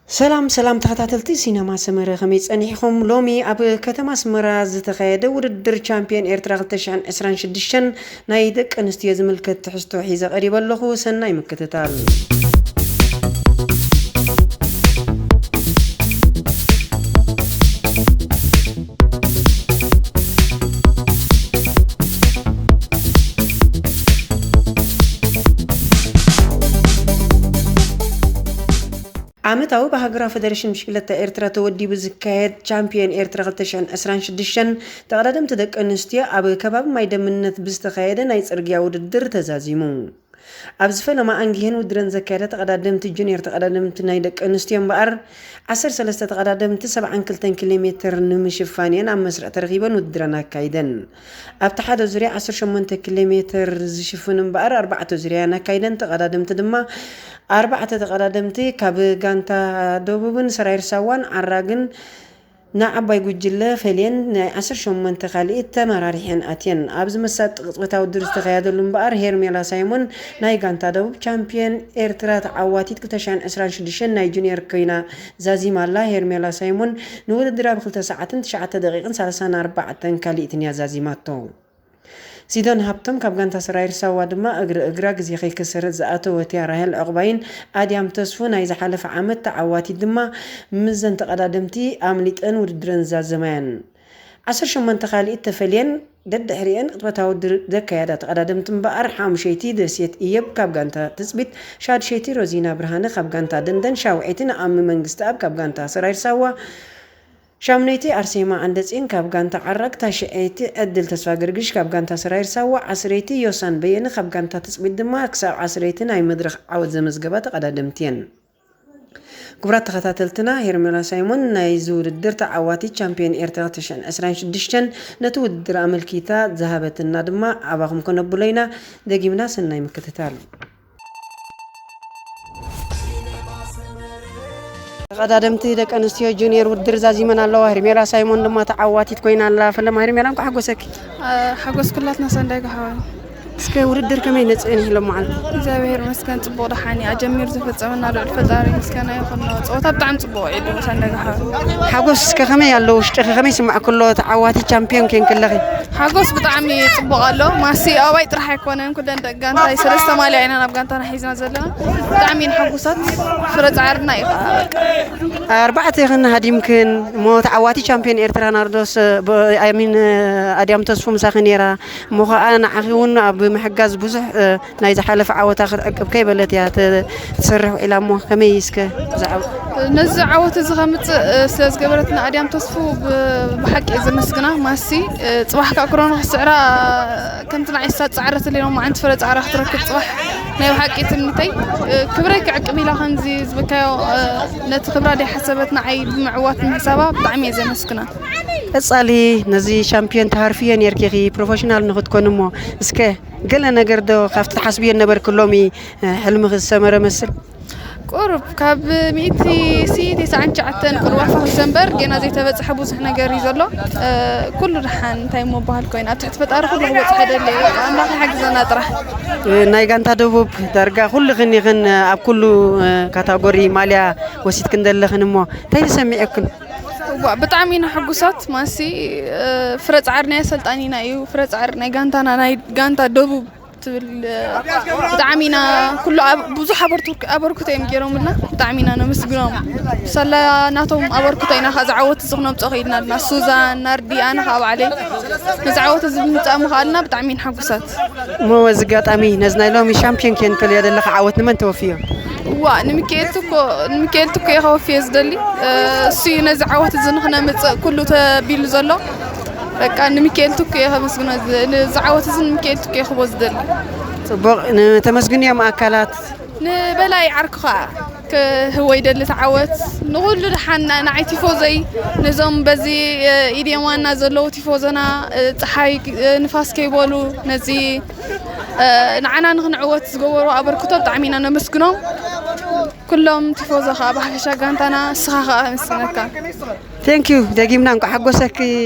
ሰላም ሰላም ተኸታተልቲ ሲነማ ሰመረ፣ ከመይ ጸኒሕኹም? ሎሚ ኣብ ከተማ ኣስመራ ዝተኻየደ ውድድር ቻምፒዮን ኤርትራ ክልተ ሽሕን ዕስራን ሽዱሽተን ናይ ደቂ ኣንስትዮ ዝምልከት ትሕዝቶ ሒዘ ቀሪበ ኣለኹ። ሰናይ ምክትታል። ዓመታዊ ብሃገራዊ ፈደረሽን ብሽክለታ ኤርትራ ተወዲቡ ዝካየድ ቻምፒዮን ኤርትራ ክልተ ሽሕን ዕስራን ሽዱሽተን ተቐዳደምቲ ደቂ ኣንስትዮ ኣብ ከባቢ ማይ ደምነት ብዝተኻየደ ናይ ጽርግያ ውድድር ተዛዚሙ። ኣብዚ ፈለማ ኣንጊሀን ውድድረን ዘካየዳ ተቐዳደምቲ ጁኒየር ተቐዳደምቲ ናይ ደቂ ኣንስትዮ እምበኣር፣ ዓሰርተ ሰለስተ ተቐዳደምቲ ሰብዓን ክልተን ኪሎ ሜትር ንምሽፋን እየን ኣብ መስርዕ ተረኺበን ውድድረን ኣካይደን። ኣብቲ ሓደ ዙርያ ዓሰርተ ሸሞንተ ኪሎ ሜትር ዝሽፍን እምበኣር፣ ኣርባዕተ ዙርያ እየን ኣካይደን። ተቐዳደምቲ ድማ፣ ኣርባዕተ ተቐዳደምቲ ካብ ጋንታ ደቡብን ሰራይር ሳዋን ዓራግን ንዓባይ ጉጅለ ፈልየን ናይ ዓሰርተ ሸሞንተ ካልኢት ተመራሪሐን ኣትየን። ኣብዚ መሳጢ ቅጽበታዊ ውድድር ዝተኻየደሉ እምበኣር፣ ሄርሜላ ሳይሞን ናይ ጋንታ ደቡብ ቻምፒየን ኤርትራ ተዓዋቲት ክልተ ሽሕን ዕስራን ሽዱሽተን ናይ ጁኒየር ኮይና ዛዚማ ኣላ። ሄርሜላ ሳይሞን ንውድድር ኣብ ክልተ ሰዓትን ትሽዓተ ደቂቕን ሰላሳን ኣርባዕተን ካልኢትን እያ ዛዚማቶ። ሲዶን ሃብቶም ካብ ጋንታ ሰራይር ሳዋ ድማ እግሪ እግራ ግዜ ከይከሰረት ዝኣተወት እያ። ራሄል ዕቑባይን ኣድያም ተስፉ ናይ ዝሓለፈ ዓመት ተዓዋቲት ድማ ምስዘን ተቐዳደምቲ ኣምሊጠን ውድድረን ዛዘማ እየን። ዓሰርተ ሸሞንተ ካልኢት ተፈልየን ደድሕሪአን ቅጽበታዊ ውድድር ዘካየዳ ተቐዳደምቲ እምበኣር፣ ሓሙሸይቲ ደሴት እየብ ካብ ጋንታ ትጽቢት፣ ሻድሸይቲ ሮዚና ብርሃነ ካብ ጋንታ ደንደን፣ ሻውዐይቲ ንኣሚ መንግስተኣብ ካብ ጋንታ ሰራይር ሳዋ፣ ሻምነይቲ ኣርሴማ ዓንደጺን ካብ ጋንታ ዓራግ፣ ታሽዐይቲ ዕድል ተስፋ ገርግሽ ካብ ጋንታ ሰራይር ሳዋ፣ ዓስረይቲ ዮሳን በየነ ካብ ጋንታ ትጽቢት ድማ ክሳብ ዓስረይቲ ናይ መድረኽ ዓወት ዘመዝገባ ተቐዳደምቲ እየን። ክቡራት ተኸታተልትና፣ ሄርሜላ ሳይሞን ናይዚ ውድድር ተዓዋቲት ቻምፒዮን ኤርትራ ክልተ ሽሕን ዕስራን ሽዱሽተን ነቲ ውድድር ኣመልኪታ ዝሃበትና ድማ ኣባኹም ከነብሎ ኢና። ደጊምና ሰናይ ምክትታል። ተቐዳደምቲ ደቂ ኣንስትዮ ጁኒየር ውድድር ዛዚመን ኣለዋ። ሄርሜላ ሳይሞን ድማ ተዓዋቲት ኮይና ኣላ። ፈለማ ሄርሜላ፣ እንኳዕ ሓጎሰኪ። ሓጎስ ኩላትና ሰንዳይ ጋሓወን። እስከ ውድድር ከመይ ነጽእን ኢሎም መዓልቲ? እግዚኣብሔር ይመስገን፣ ጽቡቕ ደሓን እዩ። ኣጀሚሩ ዘፈጸመና ልዑል ፈጣሪ ምስጋና ይኹኖ። ጸወታ ብጣዕሚ ጽቡቕ ውዒሉ ሰንዳይ ጋሓወን። ሓጎስ እስከ ከመይ ኣሎ ውሽጥኺ? ከመይ ይስማዕኪ ኣሎ ተዓዋቲት ቻምፒዮን ኬንኪ ኣለኺ? ሓጎስ ብጣዕሚ ጽቡቕ ኣሎ። ማሲ ኣባይ ጥራሕ ኣይኮነን፣ ኩለን ደቂ ጋንታይ ሰለስተ ማልያ ኢና ናብ ጋንታና ሒዝና ዘለና። ብጣዕሚ ኢና ሕጉሳት። ፍረ ጻዕርና እዩ ከኣ በቃ። ኣርባዕተ ኢኽን ሃዲምክን እሞ ተዓዋቲ ቻምፒዮን ኤርትራ ናርዶስ፣ ብ-፣ ኣይ ሚን፣ ኣድያም ተስፉ ምሳኺ ነይራ። እሞ ኸኣ ንዓኺ እውን ኣብ ምሕጋዝ ብዙሕ፣ እ፣ ናይ ዝሓለፈ ዓወታ ክትዕቅብ ከይበለት እያ ት-፣ ትሰርሕ ውዒላ። እሞ ከመይ እስከ ዝዓው-? ነዚ ዓወት እዚ ከምጽእ፣ እ፣ ስለ ዝገበረትና ኣድያም ተስፉ ብ-፣ ብሓቂ እየ ዘመስግና። ማሲ፣ እ፣ ጽባሕ ከኣ ክሮኖ ክስዕራ ከምቲ ንዓይ ዝሳት ጻዕረት ኣለዎ፣ መዓንቲ ፍረ ጻዕራ ክትረክብ ጽባሕ ናይ ብሓቂ ትምኒተይ። እ፣ ክብረይ ክዕቅብ ኢላ ከምዚ ዝበልካዮ፣ እ፣ ነቲ ክብራ ደይሓሰበት ንዓይ ብምዕዋት ምሕሳባ ብጣዕሚ እየ ዘመስግና። ቀጻሊ ነዚ ሻምፒዮን ትሃርፍዮ ኔርኪ ኢኺ ፕሮፌሽናል ንኽትኮኒ እሞ፣ እስከ ገለ ነገር ዶ ካብቲ ትሓስብዮ ነበርኪ ሎሚ፣ እ፣ ሕልምኺ ዝሰመረ መስል? ቁሩብ ካብ ሚእቲ ሲ ተስዓን ትሽዓተን ቁሩብ ኣፋኹ ዘንበር፣ ጌና ዘይተበጽሐ ብዙሕ ነገር እዩ ዘሎ። እ፣ ኩሉ ደሓን እንታይ እሞ በሃል ኮይኑ፣ ኣብ ትሕቲ ፈጣሪ ኩሉ ክበጽሖ ደሊ እዩ። ኣምላኽ ይሓግዘና ጥራሕ። እ፣ ናይ ጋንታ ደቡብ ዳርጋ ኩልኽን ኢኽን፣ እ፣ ኣብ ኩሉ፣ እ፣ ካታጎሪ ማልያ ወሲድክን ዘለኽን እሞ፣ እንታይ ተሰሚዑክን? እዋ፣ ብጣዕሚ ኢና ሕጉሳት። ማሲ፣ እ፣ ፍረ ጻዕሪ ናይ ኣሰልጣኒና እዩ። ፍረ ጻዕሪ ናይ ጋንታና፣ ናይ ጋንታ ደቡብ ትብል፣ እ፣ ብጣዕሚ ኢና ኩሉ ኣብ-፣ ብዙሕ ኣበርቱ-፣ ኣበርክቶ እዮም ገይሮምልና። ብጣዕሚ ኢና ነመስግኖም። ብሳላ ናቶም ኣበርክቶ ኢና ከኣ ዝዓወት እዚ ክነምጽኦ ኽኢልና ኣለና። ሱዛን፣ ናርዲ፣ ኣነ ከኣ ባዕለይ ነዚ ዓወት እዚ ብምምጻእ ምኽኣልና ብጣዕሚ ኢና ሕጉሳት። እሞ በዚ ኣጋጣሚ ነዚ ናይ ሎሚ ሻምፒዮን ኬንክልዮ ዘለኻ ዓወት ንመን ተወፍዮ? እዋ፣ ንሚካኤል ትኮ፣ ንሚካኤል ትኮ እየ ከወፍዮ ዝደሊ። እ፣ እሱ እዩ ነዚ ዓወት እዚ ንኽነምጽእ ኩሉ ተቢሉ ዘሎ። በቃ፣ ንሚካኤል ትኩ እየ ከመስግኖ ዝደሊ። እዚ ዓወት እዚ ንሚካኤል ትኩ እየ ክህቦ ዝደሊ። ጽቡቕ፣ ንተመስግንዮም ኣካላት? ንበላይ ዓርኩ ኸኣ ክህቦ ይደሊ እቲ ዓወት። ንኹሉ ደሓን ንዓይ ቲፎዞይ፣ ነዞም በዚ፣ እ፣ ኢድየማና ዘለዉ ቲፎዞና፣ እ፣ ጸሓይ፣ እ፣ ንፋስ ከይበሉ ነዚ፣ እ፣ ንዓና ንኽንዕወት ዝገበሩ ኣበርክቶ ብጣዕሚ ኢና ነመስግኖም። ኩሎም ቲፎዞ ኸኣ ብሓፈሻ ጋንታና፣ እስኻ ኸኣ ኣመስግነካ። ቴንክ ዩ፣ ደጊምና እንኳዕ ሓጎሰኪ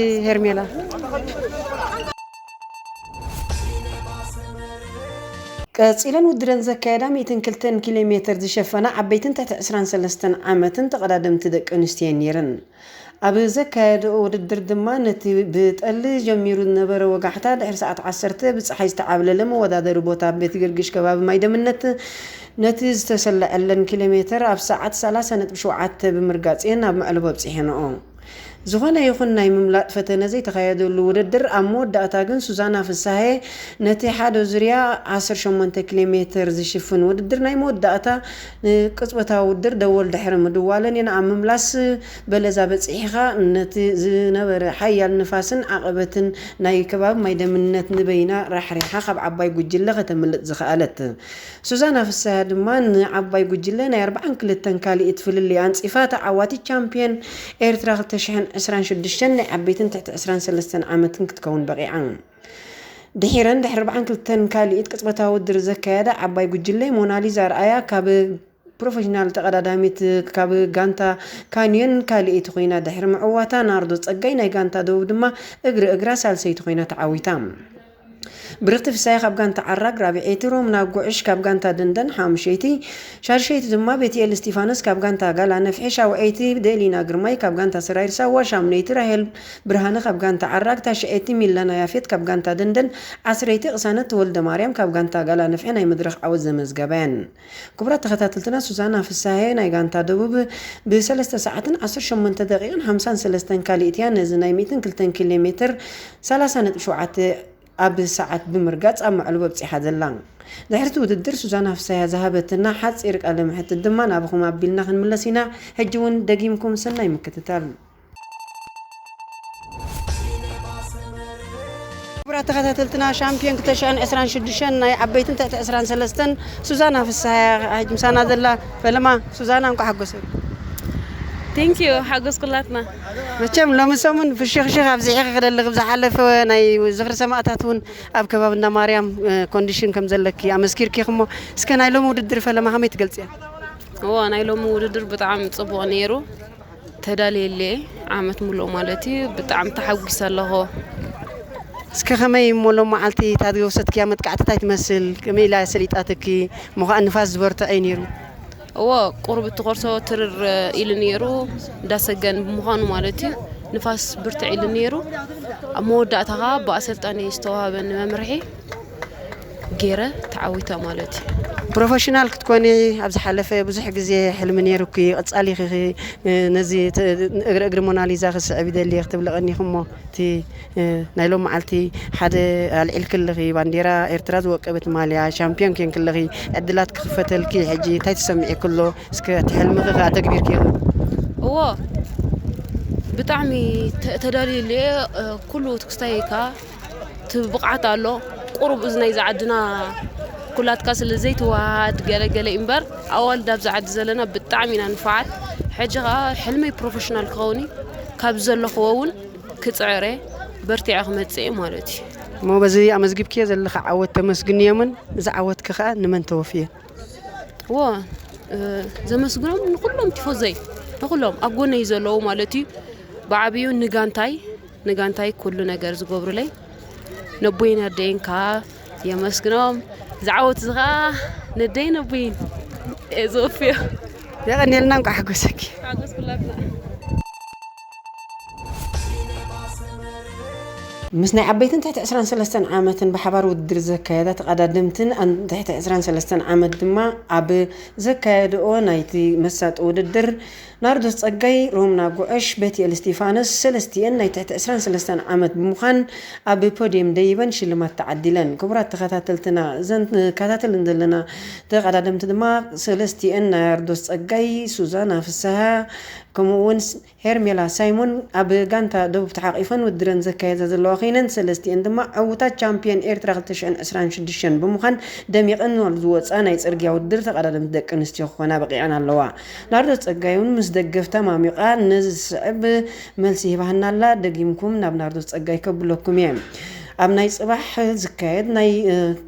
ሄርሜላ። ቀጺለን ውድድረን ዘካየዳ ሚእትን ክልተን ኪሎ ሜተር ዝሸፈና ዓበይትን ትሕቲ ዕስራን ሰለስተን ዓመትን ተቐዳደምቲ ደቂ ኣንስትዮ እየን ነይረን። ኣብ ዘካየድኦ ውድድር ድማ ነቲ ብጠሊ ጀሚሩ ዝነበረ ወጋሕታ ድሕሪ ሰዓት ዓሰርተ ብጸሓይ ዝተዓብለለ መወዳደሪ ቦታ ኣብ ቤት ጊዮርጊስ ከባቢ ማይደምነት ነቲ ዝተሰለዐለን ኪሎ ሜተር ኣብ ሰዓት ሰላሳ ነጥቢ ሸውዓተ ብምርጋጽ እየን ኣብ መዕለቦ ኣብጺሐንኦ። ዝኾነ ይኹን ናይ ምምላጥ ፈተነ ዘይተኻየደሉ ውድድር፣ ኣብ መወዳእታ ግን ሱዛና ፍስሃየ ነቲ ሓደ ዙርያ ዓሰርተ ሸሞንተ ኪሎ ሜተር ዝሽፍን ውድድር ናይ መወዳእታ ንቅጽበታዊ ውድድር ደወል ድሕሪ ምድዋለን እየን ኣብ ምምላስ በለዛ በጺሕኻ ነቲ ዝነበረ ሓያል ንፋስን ዓቐበትን ናይ ከባቢ ማይደምነት ንበይና ራሕሪሓ ካብ ዓባይ ጉጅለ ከተምልጥ ዝኸኣለት። ሱዛና ፍስሃ ድማ ንዓባይ ጉጅለ ናይ ኣርብዓን ክልተን ካልኢት ፍልልይ ኣንጺፋ ተዓዋቲት ቻምፕዮን ኤርትራ ክልተ ሽሕን ዕስራን ሽዱሽተን ናይ ዓበይትን ትሕቲ ዕስራን ሰለስተን ዓመትን ክትከውን በቒዓ። ድሒረን ድሕሪ ኣርብዓን ክልተን ካልኢት ቅጽበታዊ ውድድር ዘካየዳ ዓባይ ጉጅለ ሞናሊዛ ኣርኣያ ካብ ፕሮፌሽናል ተቐዳዳሚት ካብ ጋንታ ካንዮን ካልኣይቲ ኮይና ድሕሪ ምዕዋታ፣ ናርዶ ጸጋይ ናይ ጋንታ ደቡብ ድማ እግሪ እግራ ሳልሰይቲ ኮይና ተዓዊታ። ብርኽቲ ፍሳይ ካብ ጋንታ ዓራግ ራብዐይቲ፣ ሮምና ጉዕሽ ካብ ጋንታ ደንደን ሓሙሸይቲ፣ ሻድሸይቲ ድማ ቤትኤል እስቲፋኖስ ካብ ጋንታ ጋላ ነፍሒ፣ ሻውዐይቲ ደሊና ግርማይ ካብ ጋንታ ሰራይር ሳዋ፣ ሻምነይቲ ራሄል ብርሃነ ካብ ጋንታ ዓራግ፣ ታሽዐይቲ ሚላና ያፌት ካብ ጋንታ ደንደን፣ ዓስረይቲ ቅሳነት ተወልደ ማርያም ካብ ጋንታ ጋላ ነፍሒ ናይ መድረኽ ዓወት ዘመዝገበን። ክቡራት ተኸታተልትና፣ ሱዛና ፍሳሄ ናይ ጋንታ ደቡብ ብሰለስተ ሰዓትን ዓሰርተ ሸሞንተ ደቂቕን ሓምሳን ሰለስተን ካልኢት እያ ነዚ ናይ ሚእትን ክልተን ኪሎ ሜትር ሰላሳ ነጥቢ ሸውዓተ ኣብ ሰዓት ብምርጋጽ ኣብ መዕለቦ ኣብጺሓ ዘላ። ድሕርቲ ውድድር ሱዛና ፍሳያ ዝሃበትና ሓጺር ቃለ መሕትት ድማ ናብኹም ኣቢልና ክንምለስ ኢና። ሕጂ እውን ደጊምኩም ሰናይ ምክትታል። ክቡራት ተኸታተልትና፣ ሻምፒዮን ክልተ ሽሕን ዕስራን ሽዱሽተን ናይ ዓበይትን ትሕቲ ዕስራን ሰለስተን ሱዛና ፍስሃያ ሕጂ ምሳና ዘላ። ፈለማ ሱዛና፣ እንኳዕ ሓጎሰ። ቴንኪዩ፣ ሓጎስ ኩላትና። መቸም ሎሚ ሰሙን ፍሽኽሽኽ ኣብዚሒ ክደሊ፣ ዝሓለፈ ናይ ዝኽሪ ሰማእታት እውን ኣብ ከባቢ እንዳ ማርያም ኮንዲሽን ከም ዘለኪ ኣመስኪርኪ እሞ፣ እስከ ናይ ሎሚ ውድድር ፈለማ ከመይ ትገልጽያ? እዎ፣ ናይ ሎሚ ውድድር ብጣዕሚ ጽቡቕ ነይሩ። ተዳልየለ ዓመት ሙሉእ ማለት እዩ። ብጣዕሚ ተሓጒሰ ኣለኹ። እስከ ከመይ እሞ ሎም መዓልቲ እታ ዝወሰድክያ መጥቃዕቲ እንታይ ትመስል? ከመይ ኢላ ሰሊጣትኪ? እሞ ኸዓ ንፋስ ዝበርትዐ እዩ ነይሩ። እዎ፣ ቁሩብ እቲ ኮርሶ ትርር ኢሉ ነይሩ፣ እንዳሰገን ብምዃኑ ማለት እዩ። ንፋስ ብርትዕ ኢሉ ነይሩ። ኣብ መወዳእታ ኸዓ ብኣሰልጣኒ ዝተዋህበኒ መምርሒ ገይረ ተዓዊተ ማለት እዩ። ፕሮፌሽናል ክትኮኒ ኣብ ዝሓለፈ ብዙሕ ግዜ ሕልሚ ነይሩኪ፣ ቀጻሊ ኢኺ ነዚ ተ-፣ እግሪ እግሪ ሞናሊዛ ክስዕብ ይደሊ ክትብሊ ቀኒኺ እሞ፣ እቲ ናይ ሎም መዓልቲ ሓደ ኣልዒልኪ ኣለኺ፣ ባንዴራ ኤርትራ ዝወቀበት ማልያ፣ ሻምፒዮን ኬንኪ ኣለኺ፣ ዕድላት ክኽፈተልኪ፣ ሕጂ እንታይ ተሰሚዑኪ ኣሎ? እስከ እቲ ሕልምኺ ከኣ ተግቢርኪ? እዎ፣ ብጣዕሚ ተ-፣ ተዳልየሉ እየ። ኩሉ ትክስታይ ከኣ እቲ ብቕዓት ኣሎ። ቁሩብ እዚ ናይዚ ዓድና ኩላትካ ስለ ዘይትወሃሃድ ገለ ገለ እዩ እምበር፣ ኣዋልድ ኣብዚ ዓዲ ዘለና ብጣዕሚ ኢና ንፉዓት። ሕጂ ኸኣ ሕልመይ ፕሮፌሽናል ክኸውን እዩ። ካብ ዘለኽዎ እውን ክጽዕር እየ፣ በርቲዐ ክመጽእ እየ ማለት እዩ። እሞ በዚ ኣመዝጊብክዮ ዘለኻ ዓወት ተመስግንዮምን እዚ ዓወትኪ ኸኣ ንመን ተወፍዮ? እዎ፣ እ፣ ዘመስግኖም ንኹሎም ቲፎዘይ፣ ንኹሎም ኣብ ጎነይ ዘለዉ ማለት እዩ። ብዓብዩ ንጋንታይ፣ ንጋንታይ ኩሉ ነገር ዝገብሩለይ ነቦይን ኣደይን ከኣ የመስግኖም። ዝዓወት እዚ ኸኣ ነደይን ነቦይን እየ ዘወፍዮ። የቐንየልና፣ እንኳዕ ሓጎሰኪ። ሓጎስ ኩላትና። ምስ ናይ ዓበይትን ትሕቲ ዕስራን ሰለስተን ዓመትን ብሓባር ውድድር ዘካየዳ ተቐዳደምትን ኣን-፣ ትሕቲ ዕስራን ሰለስተን ዓመት ድማ ኣብ ዘካየድኦ ናይቲ መሳጢ ውድድር ናርዶስ ጸጋይ፣ ሮምና ጉዕሽ፣ ቤትኤል እስቲፋኖስ ሰለስቲኤን ናይ ትሕቲ ዕስራን ሰለስተን ዓመት ብምዃን ኣብ ፖድየም ደይበን ሽልማት ተዓዲለን። ክቡራት ተኸታተልትና፣ እዘን ንከታተልን ዘለና ተቐዳደምቲ ድማ ሰለስቲኤን ናርዶስ ጸጋይ፣ ሱዛና ፍስሃ፣ ከምኡ እውን ስ-፣ ሄርሜላ ሳይሞን ኣብ ጋንታ ደቡብ ተሓቒፈን ውድድረን ዘካየዳ ዘለዋ ኮይነን፣ ሰለስቲኤን ድማ ዕዉታት ቻምፒዮን ኤርትራ ክልተ ሽሕን ዕስራን ሽዱሽተን ብምዃን ደሚቐን ናብ ዝወፃ ናይ ፅርግያ ውድድር ተቐዳደምቲ ደቂ ኣንስትዮ ክኾና በቒዐን ኣለዋ። ናርዶስ ጸጋይ እውን ምስ ደገፍታ ማሚቓ ነዚ ዝስዕብ መልሲ ሂባህና ኣላ። ደጊምኩም ናብ ናርዶስ ጸጋይ ከብለኩም እየ። ኣብ ናይ ጽባሕ ዝካየድ ናይ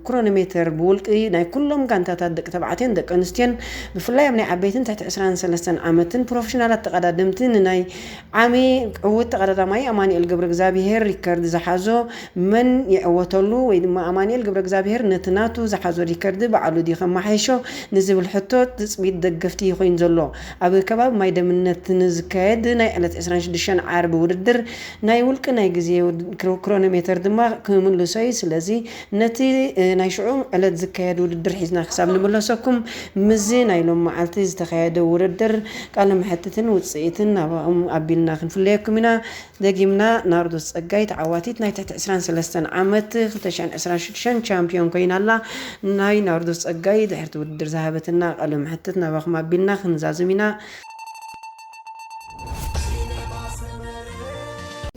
ክሮኖሜተር ብውልቂ ናይ ኩሎም ጋንታታት ደቂ ተባዕትዮን ደቂ ኣንስትዮን፣ ብፍላይ ኣብ ናይ ዓበይትን ትሕቲ ዕስራን ሰለስተን ዓመትን ፕሮፌሽናላት ተቐዳደምቲ ንናይ ዓሚ ዕዉት ተቐዳዳማይ ኣማኑኤል ገብረ እግዚኣብሄር ሪከርድ ዝሓዞ መን ይዕወተሉ ወይ ድማ ኣማኑኤል ገብረ እግዚኣብሄር ነቲ ናቱ ዝሓዞ ሪከርድ ባዕሉ ድዩ ከመሓይሾ ንዝብል ሕቶ ትጽቢት ደገፍቲ ኮይኑ ዘሎ። ኣብ ከባቢ ማይ ደምነት ንዝካየድ ናይ ዕለት ዕስራን ሽዱሽተን ዓርቢ ውድድር ናይ ውልቂ ናይ ግዜ ውድ-፣ ክሮ-፣ ክሮኖሜተር ድማ ክምልሶ እዩ። ስለዚ ነቲ፣ እ፣ ናይ ሽዑ ዕለት ዝካየድ ውድድር ሒዝና ክሳብ ንምለሰኩም፣ ምስዚ ናይ ሎም መዓልቲ ዝተኻየደ ውድድር ቃለ መሕትትን ውጽኢትን ናባኹም ኣቢልና ክንፍለየኩም ኢና። ደጊምና ናርዶስ ጸጋይ ተዓዋቲት ናይ ትሕቲ ዕስራን ሰለስተን ዓመት ክልተ ሽሕን ዕስራን ሽዱሽተን ቻምፒዮን ኮይና ኣላ። ናይ ናርዶስ ጸጋይ ድሕርቲ ውድድር ዝሃበትና ቃለ መሕትት ናባኹም ኣቢልና ክንዛዝም ኢና።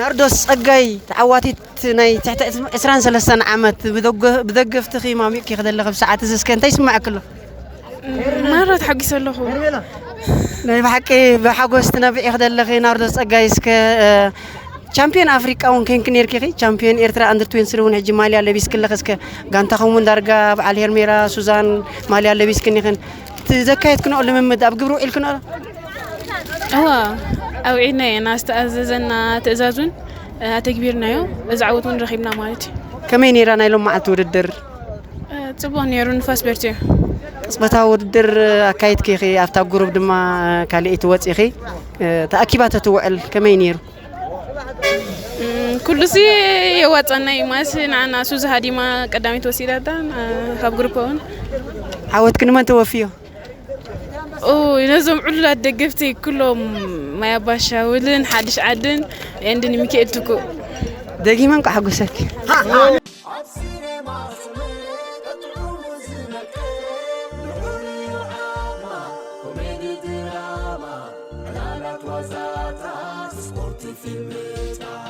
ናርዶስ ጸጋይ ተዓዋቲት ናይ ትሕቲ ዕስራን ሰለስተን ዓመት ብደገ-፣ ብደገፍትኺ ማሚቕኪ ክደለኺ ብሰዓት እዚ እስከ እንታይ ይስምዓኪ ኣሎ? ማራ ተሓጒሰ ኣለኹ። ናይ ብሓቂ ብሓጎስ ትነብዒ ክደለኺ ናርዶስ ጸጋይ እስከ፣ እ፣ ቻምፒዮን ኣፍሪቃ እውን ኮንኪ ነይርኪ ኢኺ። ቻምፒዮን ኤርትራ ኣንደር ትዌንቲ ስሪ እውን ሕጂ ማልያ ለቢስኪ ኣለኺ። እስከ ጋንታኹም እውን ዳርጋ በዓል ሄርሜራ፣ ሱዛን ማልያ ለቢስክን ኢኽን። እቲ ዘካየድክንኦ ልምምድ ኣብ ግብሪ ውዒልክንኦ? እዋ፣ ኣውዒልና ኢና። ዝተኣዘዘና ትእዛዝ እውን ኣተግቢርናዮ። እዚ ዓወት እውን ረኺብና ማለት እዩ። ከመይ ነይራ ናይ ሎም መዓልቲ ውድድር? ጽቡቕ ነይሩ፣ ንፋስ በርትዩ። ቅጽበታዊ ውድድር ኣካይድኪ ኢኺ፣ ኣብታ ጉሩብ ድማ ካልኣይቲ ወጺኺ፣ ተኣኪባ ተትውዕል ከመይ ነይሩ? እም፣ ኩሉሲ የዋጻና እዩ ማለት ንዓና ሱዚ ሃዲማ ቀዳሚት ወሲዳታ፣ ን-፣ ካብ ግሩፕ እውን። ዓወትኪ ንመን ተወፍዮ? ኦ፣ ነዞም ዕሉላት ደገፍቲ ኩሎም ማይ ኣባሻውልን ሓድሽ ዓድን ኤንድን ሚካኤል ትኩ። ደጊመ እንኳዕ ሓጎሰኪ። ኣብ ሲኔማ ሰመረ ቀጥዑ ዝነቅል ልዑል ዓማ ኮሜዲ ድራማ ዕላላት ዋዛታት ስፖርት ፊልምታት